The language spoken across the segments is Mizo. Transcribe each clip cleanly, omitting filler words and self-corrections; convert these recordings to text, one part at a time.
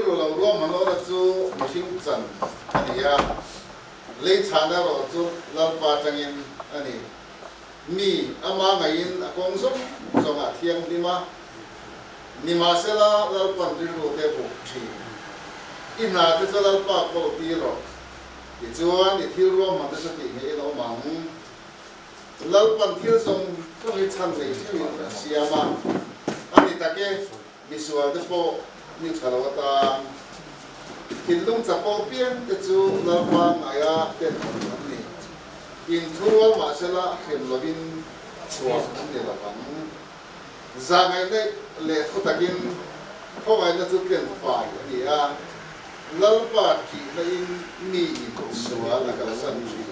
Rilru lo ruahmanawna chu mihring chan a ni a, lei chhana erawh chu Lalpa atangin a ni. Mi ama ngaihin a kawng zawng zawngah thianghlim a, nimahsela Lalpan rilru te buk thin. I hna te chu Lalpa kawl tir rawh, tichuan i thil ruahman te chu tih ngeihin a awm ang. Lalpan thil zawng zawng hi chhan nei theuhin a siam a, a ni tak e, misual te pawh ni tha lo atan. Thinlung chapo piang te chu Lalpa ngaia tenawm an ni. Inthurual mahsela hrem lovin chhuak an ni lo ang. Zahngaihna leh thu takin khawngaihna chu ken fai a ni a, Lalpa thihna in mi in sual a kalsan thin.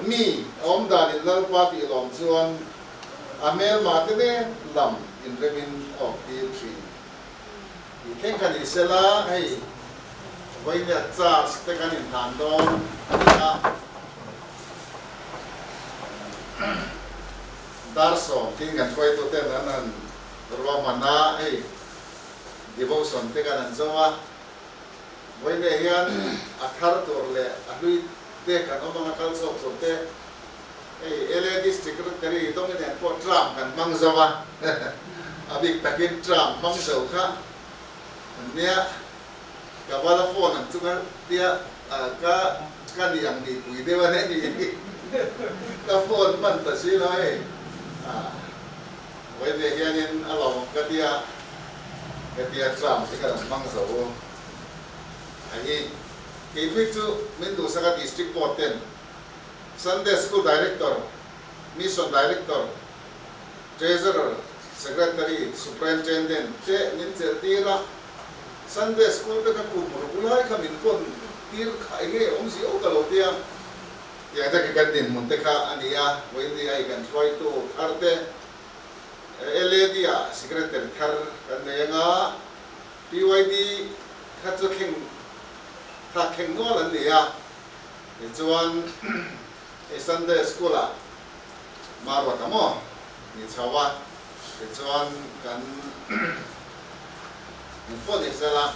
Mi a awm danin Lalpa tih lawm chuan a hmelma te nen lam inremin a awm tir thin. Tih thleng kha ni sela, hei vawinia charge te kan inhlan dawn a ni a, dar 10 tin kan hruaitu ten an han ruahman a, hei devotion te kan han zo a, vawinia hian a thar tur leh a hlui te kan awm anga kal chhuak tur te hei LA District Secretary Dawng nen pawh tram kan hmang zo a, a bik takin tram hmang zo kha an nia, ka vala phone ang chu ka tia ka ka ni ang nih pui deuh a ni ka phone hman ta si lo hei vawiin hianin a lawm ka tia hetia tram te kan hmang zo a hi. Keipui chu min duhsaka District Board ten Sunday School Director, Mission Director, Treasurer, Secretary, Superintendent te min chelh tir a, Sunday School te kha kum ruk lai kha min vawn tir kha enge awm ziau ka lo tia. Tiang takin kan dinhmun te kha a ni a, vawiin ai kan hruaitu thar te LAD ah Secretary thar kan nei anga, PYD kha chu thleng thlak thleng nual an ni a, tichuan hei Sunday School ah Maruat a maw ni chho a, tichuan kan in pawh ni sela,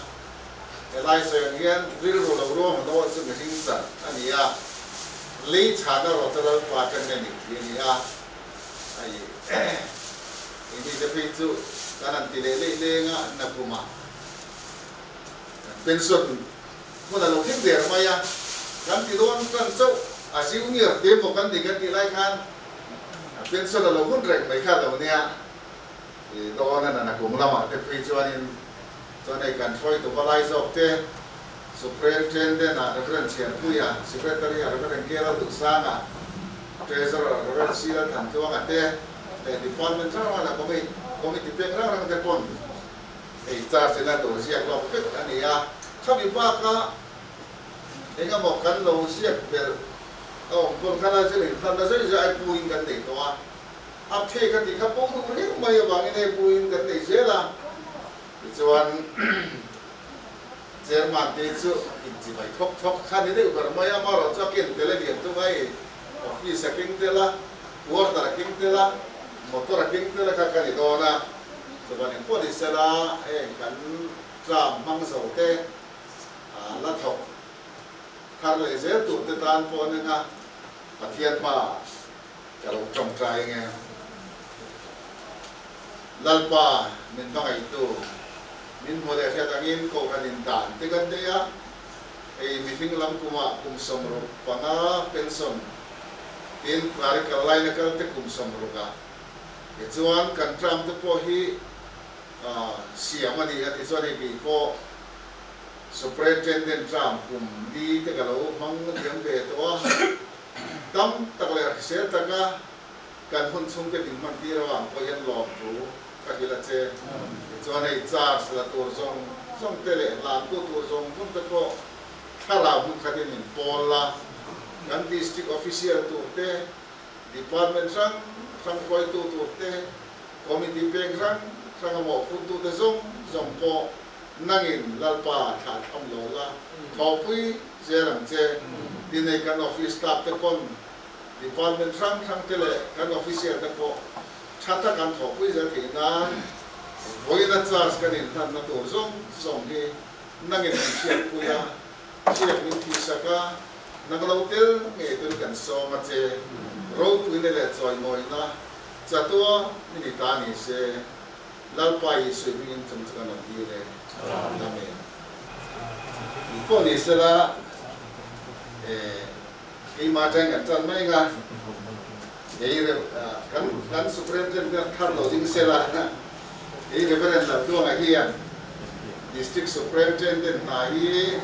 helai sawi ang hian rilru lo ruang hnawl chu mihring chan a ni a, lei chhana rawh chu Lalpa atangin a ni tih a ni a, hei engmite phei chu kan han ti leh leh leng a, nakumah. Pension hmun a lo thleng der mai a, kan ti dawn tan chauh a junior te emaw kan ni kan tih lai khan pension a lo hun reng mai kha a lo nia. I dawn a nana kum lamah te phei chuanin chuan hei kan hruaitu va lai zawk te Superintendent ah Reverend Chhiarpuia, Secretary ah Reverend Kela Duhsanga, Treasurer Reverend Sila Thantluanga te leh Department hrang hrang leh Committee pek rang rang te pawn Hei charge ina tur ziak lawk vek a ni a, khami baka eng emaw kan lo ziak belh a awm pawn khan a zir inhlanna zui zui ai puin kan nei tawh a, a phek a tih kha pawh duh riau mai avangin hei puin kan nei zel a, tichuan chairman te chu inchivai thawk thawk kha ni deuh ber mai a, amaherawhchu a ken tel a lian tuk a, hei office a keng tel a, quarter a keng tel a, motor a keng tel a kha ka ni dawn a. Chuan engpawh ni sela heng kan tram hmang zo te la thawk thar leh zel tur te tan pawh an enga Pathian hma ka lo tawngtai nge. Lalpa min hmangaihtu min hmu leh hriat angin Kohhran in dan te kan nei a, hei mihring lam kumah kum 65 pension tin clerical line a kal te kum 60 ah Tichuan kan tram te pawh hi siam a ni a, tichuan hei kei pawh Superintendent tram kum li te ka lo hmang thiam ve tawh a, tam tak leh hrisel taka kan hun chhungte min hman tir avang pawh hian lawmthu ka hrilh a che. Tichuan hei charge la tur zawng zawng te leh hlantu tur zawng zawng te pawh thlarau hmun khatin min pawl la, kan District Official tur te, Department hrang hrang hruaitu tur te, Committee peng hrang hrang a mawhphurtu te zawng zawng pawh nangin Lalpa thlah tham lo la, thawhpui zel ang che. Tinei kan office staff te pawn Department hrang hrang te leh kan official te pawh tha tak an thawhpui zel theih nan vawiina charge kan inhlanna tur zawng zawng hi. Nangin min hriatpui a, hriak min thihsak a, nang lo tel ngei turin kan sawm a che. Ropuina leh chawimawina chatua mi ni ta ni se, Lalpa Isua hmingin chung chu kan rawn dil e. Amen. Pawh ni sela, keimah atangin kan tan mai anga, kei kan kan Superintendent thar lo ding sela, kei Reverend Laltluanga hian District Superintendent hna hi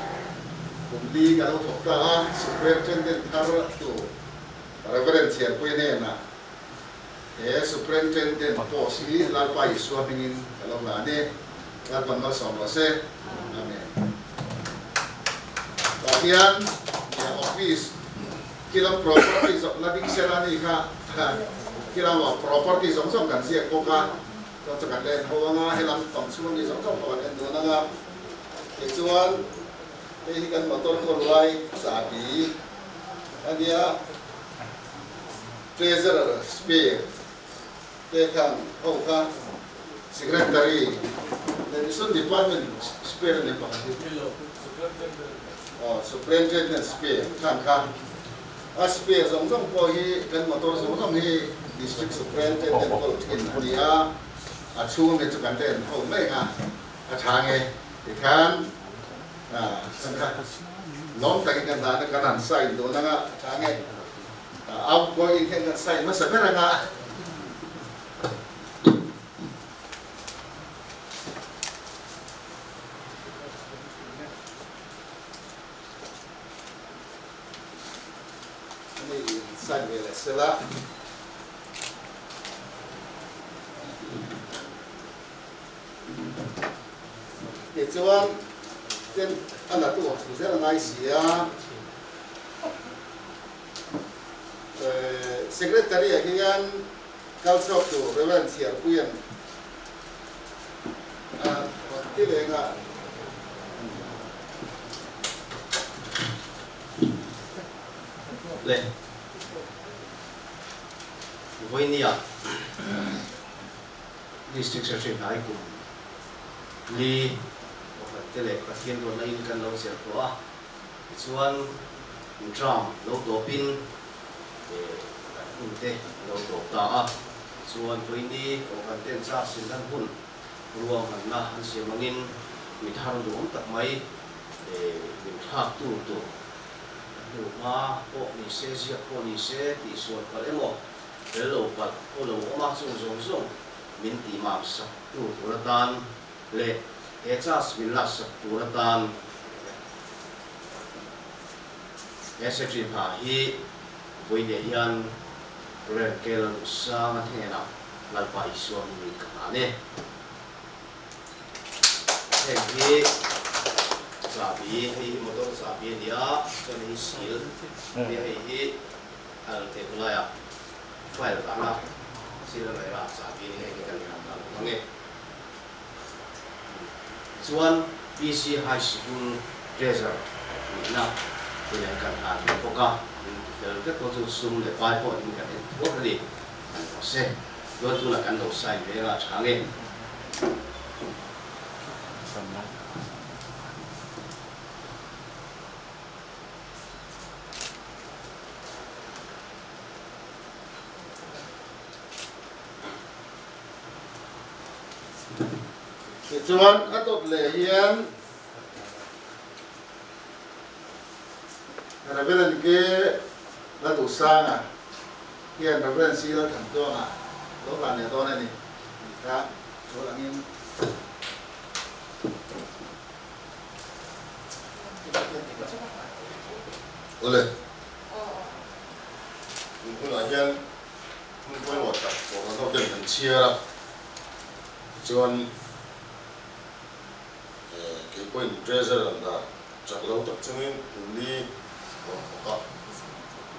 kum li ka lo thawk ta a, Superintendent thar tur Reverend Chhiarpuia hnenah He Superintendent post hi Lalpa Isua hmingin ka lo la a ni. Lalpan malsawm rawh se. Amen. Tah hian nia office khilam property zawng la ding sela ni kha khilam property zawng zawng kan ziak bawk a, chuan chu kan la en ho anga helam pang chhung ami zawng zawng pawh kan en dun anga tichuan hei hi kan motor kawl lai chahbi a nia. Treasurer Spear te khan ho kha Secretary leh Mission Department Spear a ni pakhat hi. Aw Superintendent Spear khan kha a Spear zawng zawng pawh hi kan motor zawng zawng hi District Superintendent kawl thin a ni a, a chhung ami chu kan la en ho mai ang a, a tha nge tikhan kan kha lawm takin kan hlan a kan han sign dawn ang a, a tha nge. Outgoing hian kan sign hmasa ber ang a. Ani sign ve leh sela. Tichuan ten a la tu awm zel a ngai si a. Secretary ah hian kal chhuak tur Reverend Chhiarpuia'n a rawn ti leng a. Le Vawinia District Secretary hnai kum li pakhat te leh Pathian ruatna in kan lo chelh tawh a. Tichuan, tram lo tawpin kan hun te lo tawp ta a. Tichuan, vawiini Kohhran ten char sindan hun ruahmanna an siam angin mi thar duhawm tak mai min thlak tur tur hnu hma pawh ni se, ziak pawh ni se, tihsual palh emaw, fel lo palh pawh lo awm a, chung zawng zawng min tihmam sak tur tur atan leh he charge min lak sak tur atan he secretary hna hi vawiinah hian Rev. Kela Duhsanga hnenah Lalpa Isua hmingin ka hlan e. Heng hi chahbi, hei hi motor chahbi a ni a, chuan hei hi seal a ni a, hei hi al teh laiah file dahna seal a ngaihna chahbi a ni, hei hi kan hlan dan ang e. Chuan PC High Sikul Treasurer nihna tih kan hlan ve bawk a, min ti fel vek pawh chu sum leh pai pawh in kan en thuak a ni an rawh se. Chuan tunah kan lo sign ve anga a tha nge. Tichuan a dawt leh hian Reverend K. Laduhsanga hian Reverend C. Lalthantluanga lo hlan leh dawn a ni tih kha thu langin Awle, tun hunah hian Hun pawimawh tak pawh ho ten kan chhiar a, tichuan kei pawhin treasurer an dah chak lo tak chungin kum li rawn thawk a,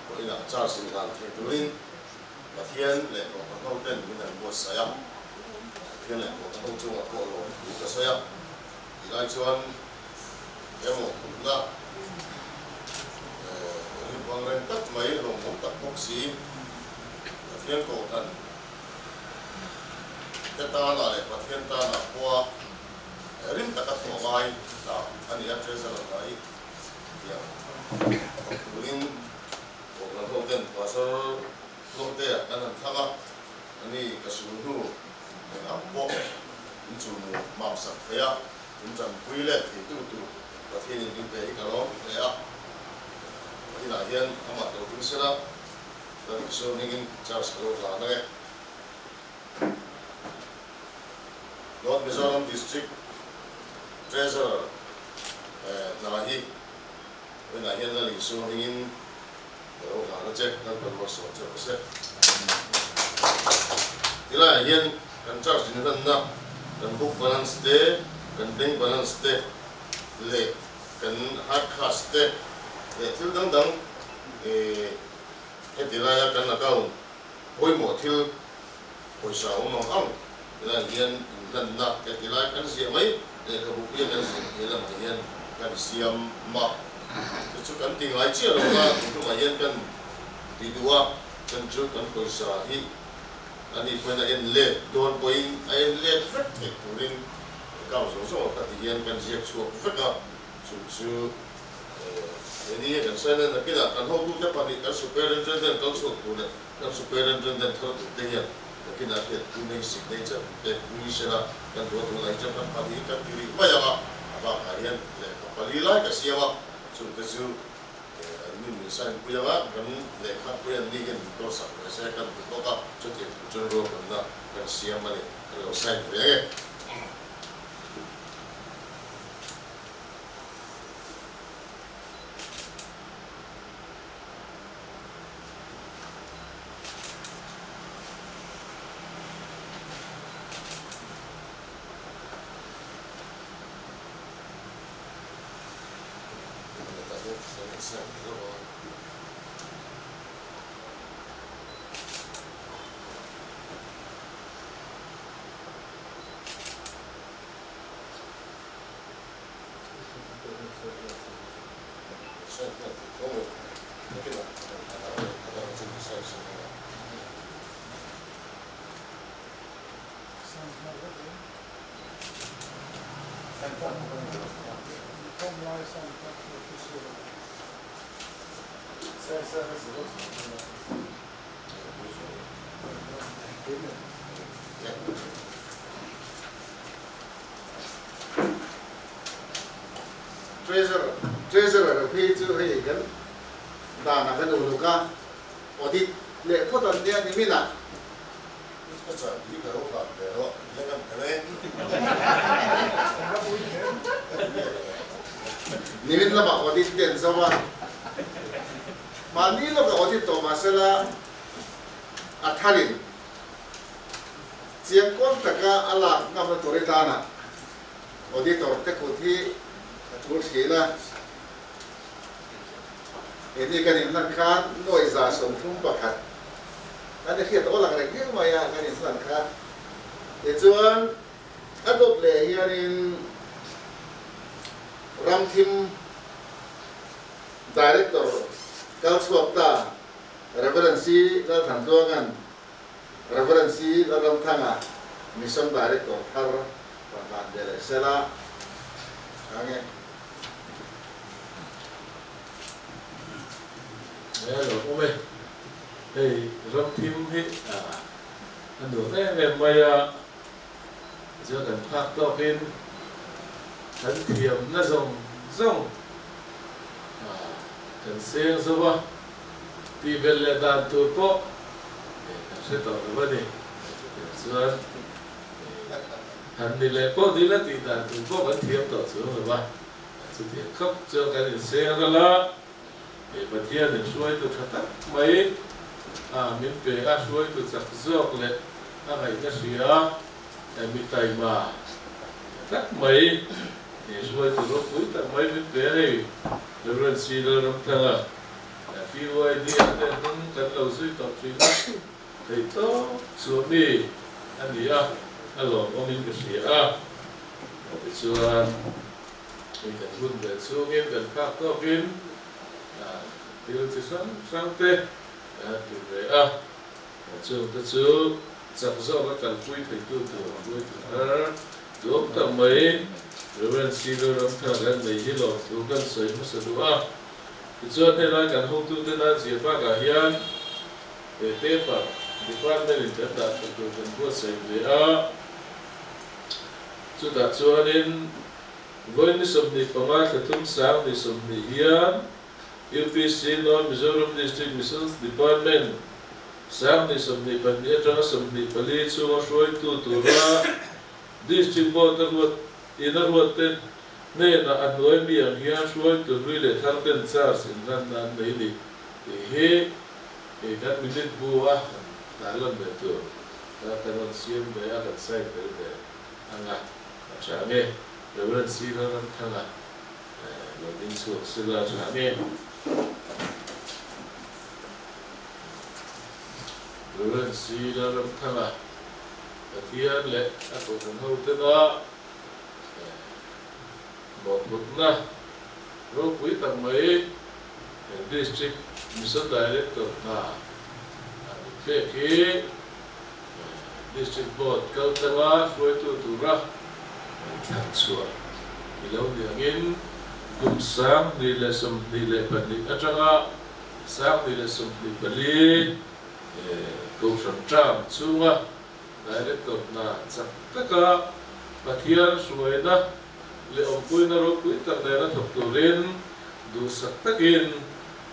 pawhinah charge in hlan thei turin Pathian leh Kohhran ho ten min an buatsaih a, Pathian leh Kohhran ho chungah pawh lawm thu ka sawi a, tih lai chuan emaw hmunna rip ang reng tak mai lawmawm tak bawk si Pathian Kohhran te tanah leh Pathian tanah pawha rim taka thawh ngai hna a ni a, Treasurer hna hi tiang thawk turin Kohhran ho ten Pastor Hlawhtea kan han thlang a, ani ka sul hnu eng ang pawh in chulmu mam sak thei a, min tanpui leh theitu tur Pathianin min pe hi ka lawm hle a, Pathianah hian amah lo ding sela, Lal Isua hmingin Church ka lo hlan ang e. North Mizoram District Treasurer hna hi vawiinah hian Lal Isua hmingin ka lo hlan a che, Lalpan malsawm che rawh se. Tilaiah hian kan church inhlanna, kan book balance te, kan bank balance te leh kan hard cash te leh thil dang dang heti laia kan account pawimawh thil pawisa awm ang ang tilaiah hian inhlanna heti lai kan ziah mai lehkhabu puia kan ziah he lamah hian kan siam a chu chu kan ti ngai chiah lo a tun tumah hian kan ti duh a chan chu kan pawisa hi ani pawhin a en let dawn pawhin a en let vek theih turin account zawng zawng ah ka ti hian kan ziak chhuak vek a chu chu he ni hi kan sign a nakinah kan hotute pahnih kan superintendent kal chhuak tur leh Kan Superintendent thar tur te hian nakinah hian pu nei signature te pui sela kan duh a tunah hi chuan kan pahnih kan ti rih mai ang a, a bakah hian lehkha pali lai ka siam a, chungte chu an min sign pui ang a, kan lehkha pui an ni hian min kawr sak ve se kan ti bawk a, chutiang tur chuan ruahmanna kan siam a ni, kan lo sign ve ang e. Treasurer Treasurer phei chu hei kan danah kan uluk a, audit leh phawt an nia ni minah. Ka chah hi ka lo hlan ve lo a, hian kan hmu e. Nimin lamah audit te an zo a, mahni lawkah audit tawh mahsela a tharin chiang kawn taka a lak ngamna tur i tanah Auditor te kut hi a tul thin a, heni kan inhlan khan nuaih 31 kan i hriat awl ang reng viau mai a kan inhlan kha. Tichuan a dawt leh hianin Ramthim Director kal chhuak ta Reverend C. Lalthantluanga'n Reverend C. Lalramthanga Mission Director thar rawn hlan ve leh sela a nge. He lo awm e. Hei ramthim hi a nuam em em mai a, chuan kan phak tawkin kan thiamna zawng zawng kan seng zo a, tih belh leh dan tur pawh kan hre tawh lo a ni. Chuan. Han ni leh pawh ni la tih dan tur pawh kan thiam tawh chuang lo va, chutiang khawp chuan kan inseng ral a, he Pathianin hruaitu tha tak mai a min pe a, hruaitu chak zawk leh a ngaihna hria mi taima tak mai he hruaitu ropui tak mai min pe a hei Reverend C Lalramthanga PYD ah te hnung kan lo zui tawh thin a. Thei tawp chu mi a ni a, a lawmawmin ka hria a. Tichuan, hei kan hun ve chhungin kan phak tawkin thil chi hrang hrang te kan han ti ve a. Chungte chu chak zawka kalpui theitu tur hruaitu thar duam tak mai. Rev. Silo Ramthanga kan nei hi lawmthu kan sawi hmasa duh a. Tichuan helai kan hotute nan zir bakah hian he paper department in kan dah that tur kan buatsaih ve a. Chutah chuanin vawi ni 25 thla thum sang ni 20 hian UPC North Mizoram District Missions Department sang ni 22 atanga 24 chhunga hruaitu tura District Board a ruat in a ruat te hnenah a hnuai mi ang hian hruaitu hlui leh thar ten charge inhlanna an nei ni tih hi kei kan minute bu a han tarlan ve tur kha kan rawn siam ve a, kan sign tel ve ang a, a tha nge Reverend C Lalramthanga lo ding chhuak sila a tha nge. Reverend C Lalramthanga. Pathian leh a kohhran hotena mawhphurhna ropui tak mai District Mission Director hna an inpek hi District Board kaltlanga hruaitu tura thlan chhuah ni lo ni angin kum 2022 atanga 2024 Kohhran term chhunga Director hna chak taka Pathian hruaina leh awmpuina ropui tak nena thawk turin duhsak takin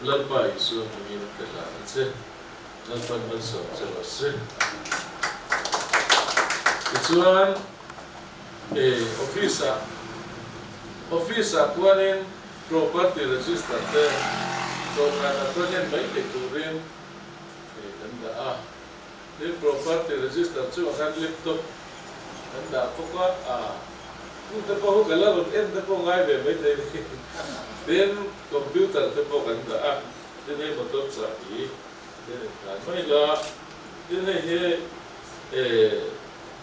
Lalpa Isua hmingin ka hlan a che. Lalpan malsawm che rawh se. Tichuan office ah office ah khuanin property register te dawhkanah chuan en mai thei turin kan dah a. Tin, property register chungah khan laptop kan dah bawk a, a hmun te pawh hu ka la rawn en te pawh ngai ve mai thei ni. Tin, computer te pawh kan dah a, tin hei motor chahbi te in hlan mai la. Tin, hei hi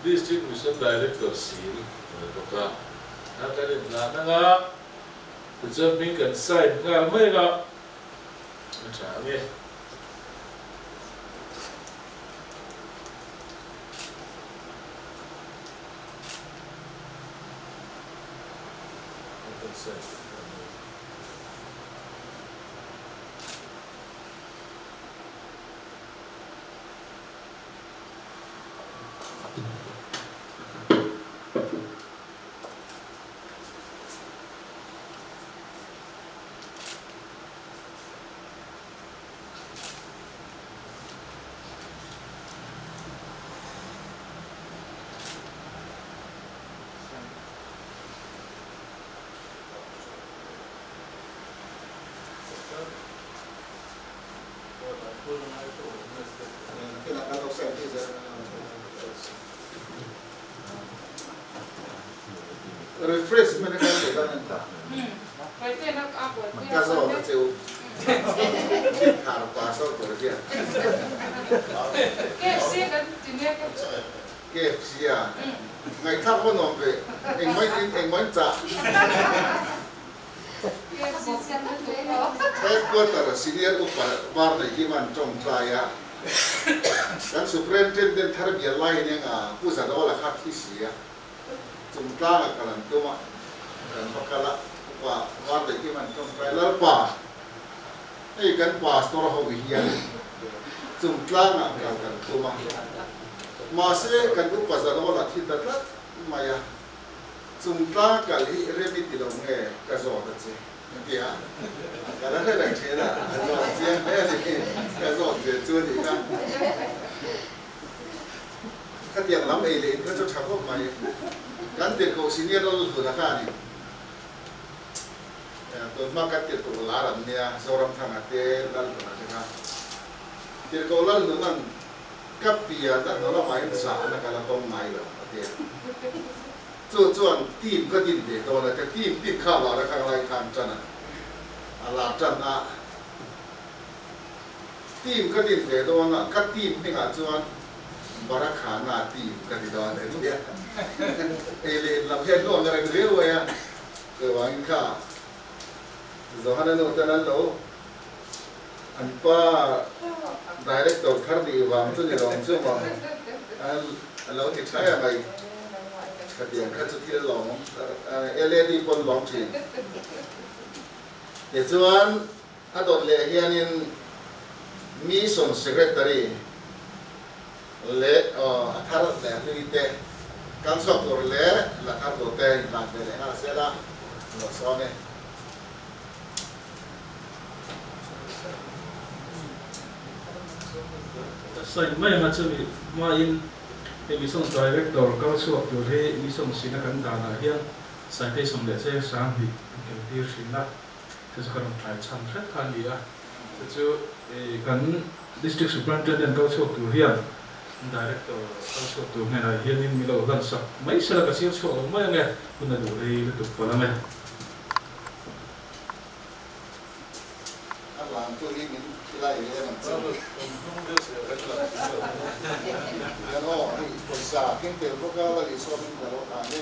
District Mission Director seal a ni bawk a, a kan inhlan anga tichuan hming kan sign nghal mai la a tha ang e. Kan sign nghal mai. Refreshment a kan leh dan an ta. Ka zawh na cheu. Thar pa so tur hian. KFC a. Ngaihthlak pawh nuam ve. Engmah engmah in chah. Headquarter senior upa var nei hi man tawngtai a, kan Superintendent thar bial lai in eng a Pu Zadawla kha thi si a, chungtlang a kal an tum a, kan va kal a, upa var nei hi man tawngtai Lalpa hei kan pastor ho hian chungtlang ah kal kan tum a, mahse kan upa Zadawla thi ta tlat mai a. Chungtlang kal hi rem i ti lo nge ka zawt a che a ti a, ka la hre reng thin a, a zawt chiang hle a ni, ka zawt ve chu a nih kha. Khatiang lam ei leh in kha chu tha khawp mai, kan tirhkoh senior lal hluna kha a ni. Tunhma kan tirhkoh lar an nia, Zoramthanga te lal hluna te kha. Tirhkoh lal hluna'n Ka pian a hnu lamah in zahna ka la tawng ngai lo, a ti a. Chu chuan team ka din ve dawn a, ka team din kha lar a kang lai khan tan a, a lar tan a. Team ka din ve dawn a, ka team hmingah chuan Barakhana team ka ti dawn a nia. Ei leh in lam hian hnuang reng riau mai a, chuvangin kha Johana nu ten an lo An pa director thar nih vang chu ni lo ang chu maw? A lo ti thlai a mai. Khatiang kha chu thil lawm LAD pawn lawm thin. Tichuan a dawt leh hianin Mission Secretary leh a thar leh a hlui te kal chhuak tur leh la thar tur te inhlan ve leh nghal zel a, lo sawm e. Sawi mai anga chumi hmain hei Mission Director kal chhuak tur hi Mission sina kan danah hian citation leh che 2000 an ken tir thin a, chu chu ka rawn tlai chhan hret kha a ni a, chu chu kan District Superintendent kal chhuak tur hian Director kal chhuak tur hnenah hianin min lo hlan sak mai sela ka chhiar chhuak lo mai ange, hun a duh rei lutuk palh ange. A hlan tu hi min khilai ve em ang che. Hian aw hei pawisa keng tel bawk a la lih sawm in ka lo hlan e.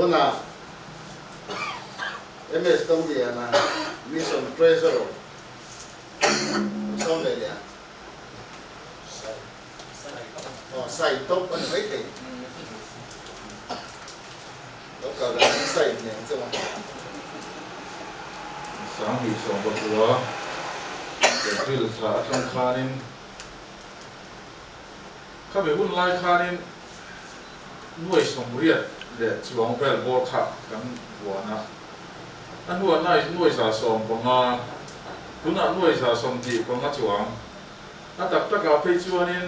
Tunah MS Dawngdiana Mission Treasurer sawm leh leh a. Aw sai tawp a ni mai thei. Lo kal dan an sai nen che maw. 2019 April thla atang khanin khami hun lai khanin nuai sawmriat leh chuang vel bawr kha kan vuan a. A hnuah nuai 150, tunah nuai 125 chuang. A tak takah phei chuanin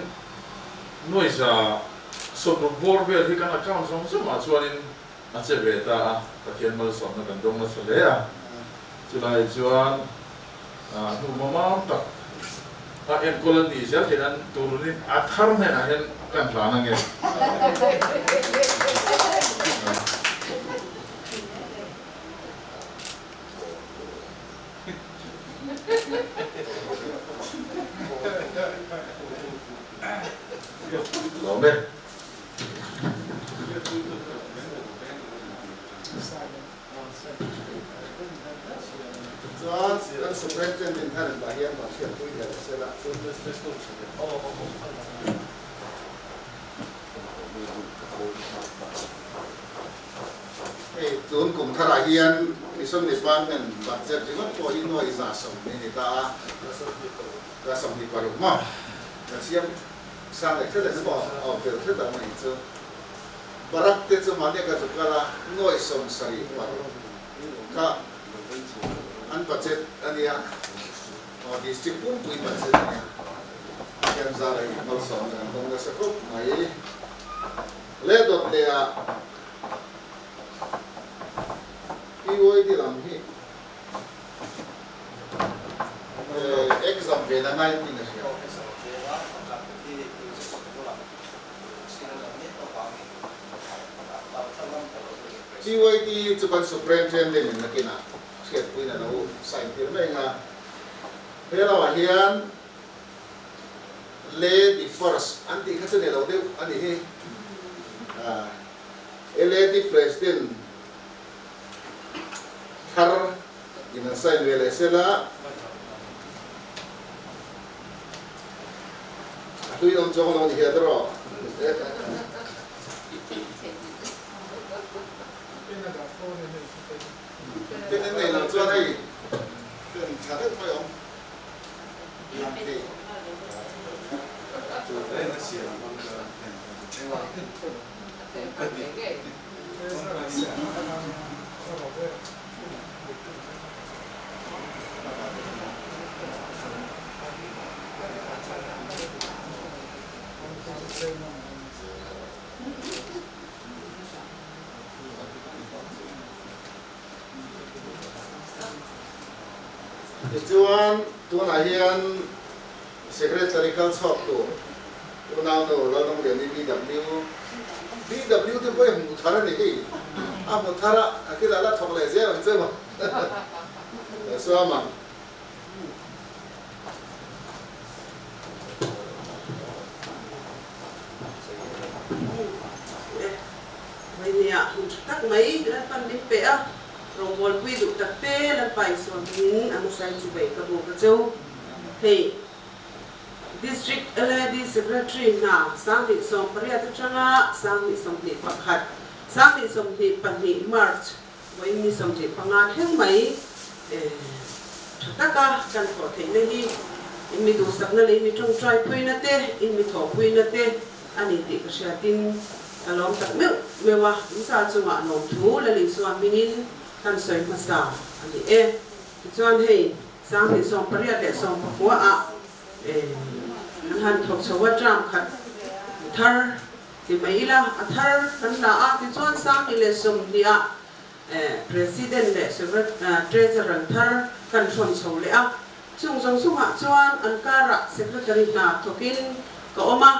nuai 60 bawr vel hi kan account zawng zawngah chuanin a che ve ta a, Pathian malsawmna kan dawng nasa hle a. Chulai chuan hnuhma mam tak a enkawl a nih zel theih nan turunin a thar hnenah hian kan hlan ange. Lawm e. Chuan kan Superintendent hian tah hian rawn hriatpui leh se la. Hei tun kum tharah hian Mission Department budget ringawt pawh hi nuai 120 a ni ta a, 26 maw? Kan siam sang leh hret ang emaw aw tel hret ang mai chu. Barak te chu mahni ka zuk kal a, nuai 76 kha an budget a nia, aw district pumpui budget a nia. Hian zara hi malsawmna kan dawng nasa khawp mai. Le dawt leh ah PYD lam hi exam ve na ngai tin a hria. PYD chu kan Superintendent in nakinah hriatpuiin a lo sign tir mai ang a, he lamah hian Lady first an tih kha chu ni lo deuh a nih hi. Lady President thar in an sign ve leh sela a hlui awm chuang lo ni hian erawh. Pen an nei lo chuan hei pen tha deuh mai awm. Tichuan, tunah hian Secretary kal chhuak tur unaunu Lalnungliani BW, BW te pawh hi hmu thar a ni hei, a hmu thar a, a kilah la thawk leh zel ang che maw? Suama. Vainia hun tha tak mai Lalpan min pe a, rawngbawlpui duh tak te Lalpa Isua hmingin a hmasai chu beih ka buk a cheu. Hei District LAD Secretary hna 2018 atanga 2021, 2022 March vawiin ni 25 thleng mai tha taka kan thawh theihna hi in mi duhsakna leh in mi tawngtai phuina te, in mi thawhpuina te a ni tih ka hriatin ka lawm tak meuh meuh a, in sa chungah lawmthu Lalisua hmingin kan sawi hmasa a ni e. Tichuan hei 2089 ah kan han thawk chho a, term khat thar ti mai ila a thar kan la a, tichuan 2020 ah President leh Treasurer thar kan hrawn chho leh a, chung zawng zawngah chuan an karah Secretary hna thawkin ka awm a,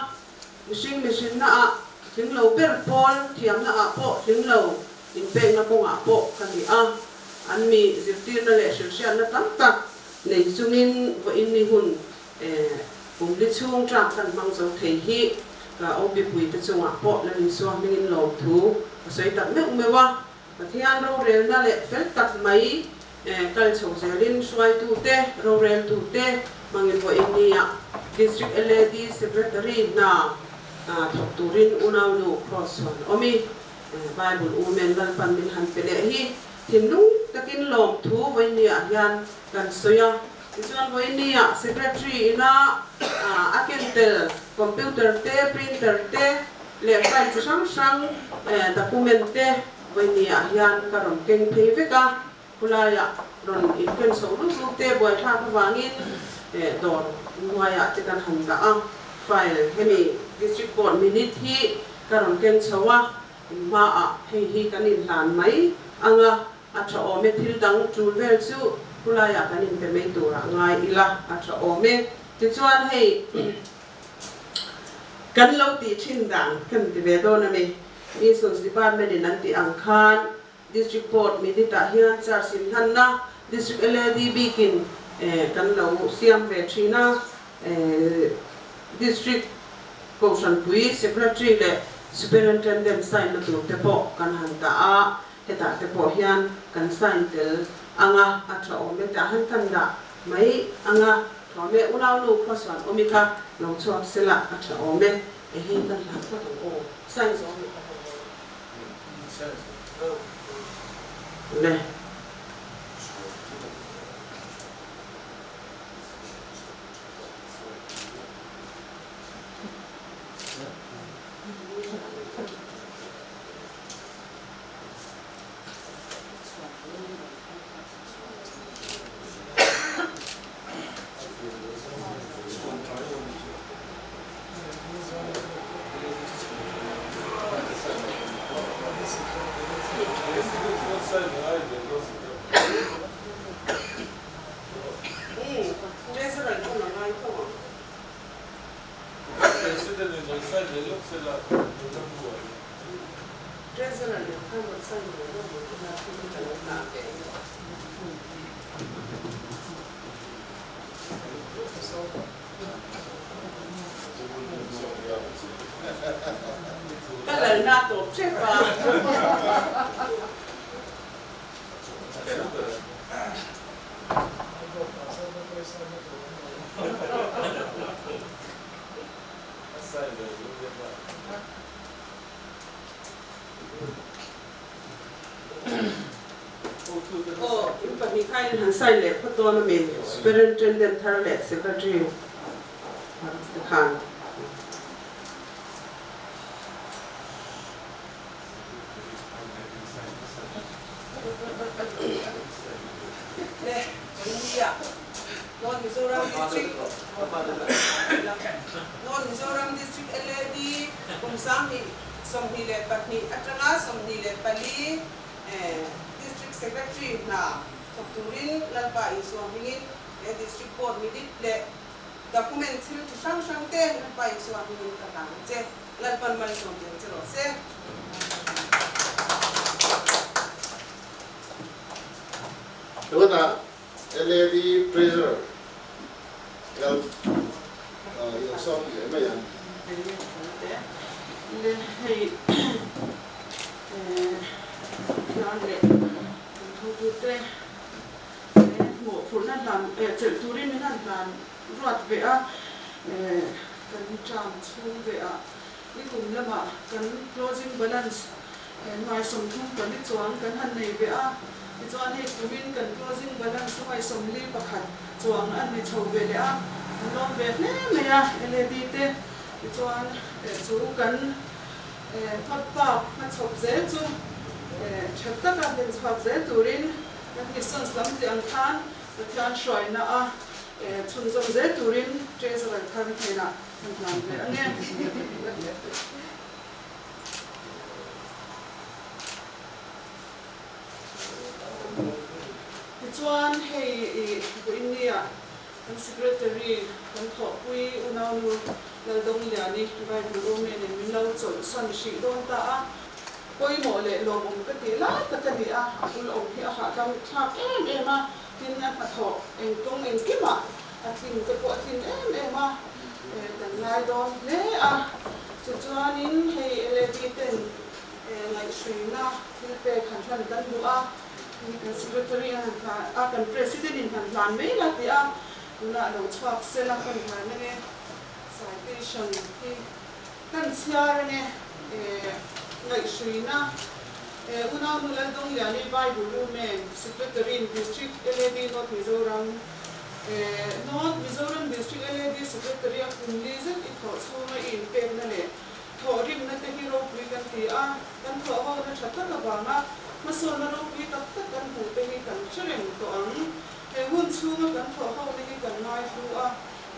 mihring mihrinna ah tling lo ber pawl thiamna ah pawh tling lo inpekna kawngah pawh ka ni a, an mi zirtirna leh hrilhhriatna tam tak nei chungin vawiin ni hun kum li chhung term kan hmang zo thei hi ka OB-puite chungah pawh la Isua hmingin lawmthu ka sawi tak meuh meuh a, Pathian rorelna leh fel tak mai kal chho zelin hruaitute, roreltute hmangin vawiin nia District LAD Secretary hna thawk turin unaunu Cross chuan awm i Bible Women Lalpan min han pe leh hi thinlung takin lawmthu vawinia hian kan sawi a. Tichuan vawinia Secretary ina a ken tel computer te, printer te leh file chi hrang hrang document te vawinia hian ka rawn keng phei vek a. Khulaiah rawn inken chho luk luk te buaithlak avangin dawr hnuaiah te kan han dah a, file hemi District Board minute hi ka rawn ken chho a, hmaah hei hi kan inhlan mai ang a, a tha awm e, thil dang tul vel chu khulaiah kan inpe mai turah ngai ila a tha awm e. Tichuan hei kan lo tih thin dan kan ti ve dawn a ni, Missions Department in an tih ang khan District Board minute ah hian charge in hlanna District LAD bikin kan lo siam ve thin a, District Kohhranpui Secretary leh Superintendent sign na tur te pawh kan han dah a, hetah te pawh hian kan sign tel ang a, a tha awm e tah han kan dah mai ang a, tha awm e, unaunu khuasuan awmi kha lo chhuak sela a tha awm e, ehe kan hlan phawt ang aw, sign zawng ni phawt ang aw. Le. Ka lalna tawp hrep a. Aw, in pahnih kha in han sign leh phawt dawn a mi? Superintendent thar leh Secretary thar te khan. Le, kan nia. North Mizoram District North Mizoram District LAD kum 2022 atanga 24 District Secretary hna thawk turin Lalpa Isua hmingin. He District Board minute leh document thil chi hrang hrang te Lalpa Isua hmingin ka hlan ang che. Lalpan malsawm zel che rawh se. Tunah LAD Treasurer Lal i lo sawm leh mai ang. Le hei thian leh kan thawktute mawhphurhna hlan chelh turin min han hlan ruat ve a, kan term chhung ve ah nikum lamah kan closing balance nuai 34 chuang kan han nei ve a, tichuan hei kumin kan closing balance nuai 41 chuang a ni chho ve leh a, kan lawm ve hle mai a LAD te, tichuan chu kan hmabak hmachhawp zel chu tha taka hlen chhuak zel turin kan missions lam tih ang khan Pathian hruaina a chhunzawm zel turin Treasurer thar hnenah kan hlan ve ang e. Tichuan hei i vawiinnia kan Secretary kan thawhpui unaunu Laldongliani Bible Roman in min lo chawlhsan hrih dawn ta a. Pawimawh leh lawmawm ka tih lai tak a ni a, a bul awm hi a hahdam thlak em em a, tin a hnathawh engkawng engkimah a tlin te pawh a tlin em em a, kan ngai dawn hle a. Tichuanin hei LAD ten ngaihhruina thil pek han hlan kan duh a, hei kan Secretary an han hlan a, kan President in han hlan mai la tih a, tunah lo chhuak sela kan hlan ange citation hi. Kan chhiar ange ngaihhruina Unau nu Laldongliani Bible Women Secretary in District LAD North Mizoram North Mizoram District LAD Secretary a kum li zet i thawh chhunga i inpekna leh thawhrimna te hi ropui kan ti a, kan thawh hona tha tak avanga hmasawnna ropui tak tak kan hmuh te hi kan hre reng tawh ang. He hun chhunga kan thawh hona hi kan ngaihlu a.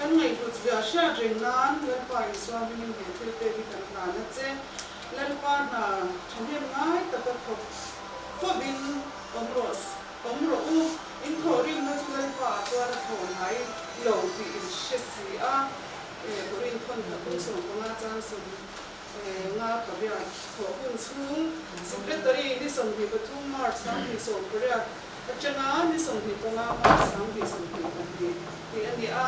Kan ngaihhlut zia hriat reng nan Lalpa Isua hmingin he thil pek hi kan hlan a che. Lalpa hna thahnem ngai taka thawk fawvin awm rawh awm rawh u. In thawhrimna chu Lalpa ah chuan a thaw ngai lo tih in hre si a. Korin thawn hna kum 15 chang 15 ka riat thawh hun chhung Secretary ni 23 March 2018 atanga ni 25 March 2022 tih a ni a,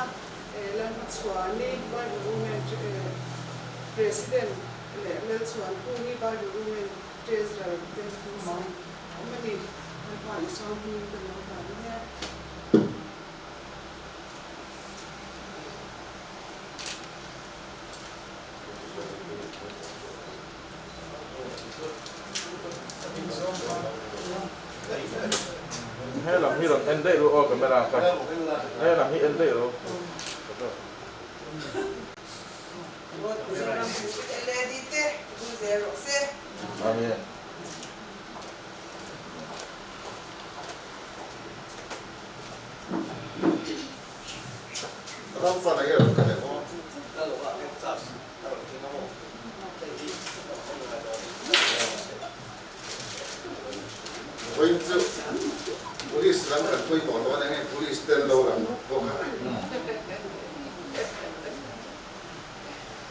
Lalhmachhuani Bible Women President leh Lalchhuankungi Bible Women Treasurer te sign awm a ni. Lalpa Isua hmingin ka lo hlan ang e. He lam hi rawn en daih ru aw camera kha he lam hi en daih ru. Amen. Ram fan a hi a rawn kal em aw? Vawiin chu Police lam kan pawimawh lo a nia nge Police ten lo lang bawk a.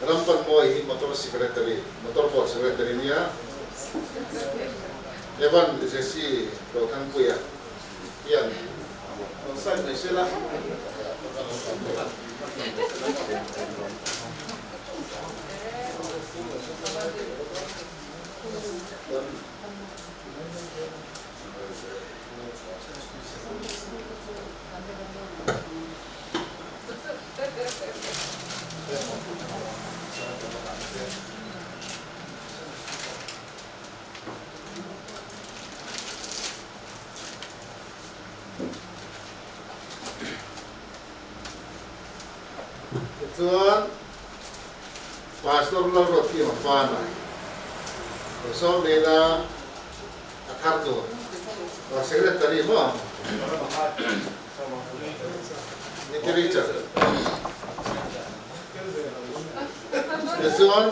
Ram pan mawi hi Motor Secretary, Motor Board Secretary nia Evan Jesse Rothangpuia hian rawn sign mai se la. Tichuan, Pastor Lalruatkima Fana lo sawm lehna a thar tur Secretary maw? Literature. Tichuan,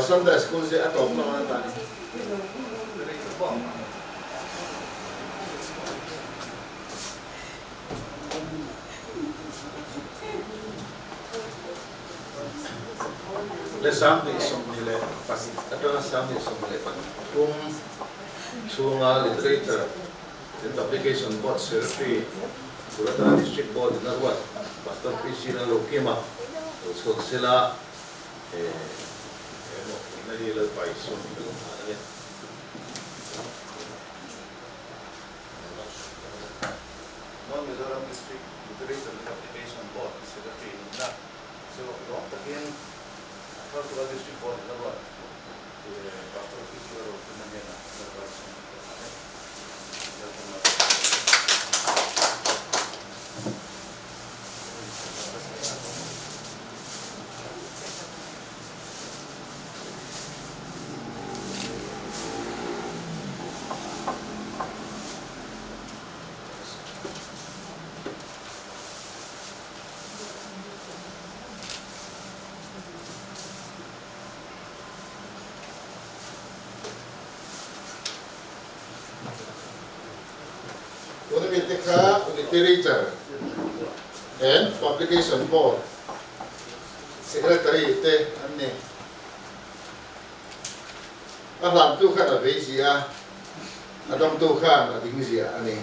Sunday School zia a tawp hlawm a ni. Le 2022 atanga 2023 chhunga Literature and Publication Board Secretary tur atana District Board in a ruat Pastor PC Lalrokima lo chhuak sela he mawhphurhna hi Lalpa Isua min lo nghal a ni. North Mizoram District Literature and Publication Board Secretary nihna chu lawm takin a thar tura District Board in a ruat Pastor PC Lalrokima hnenah Lalpa Isua min lo nghal a ni. Tuna mite kha Literature and Publication Board Secretary te an ni. A hlantu khan a vei zia a, a dawngtu khan a ding zia a ni. En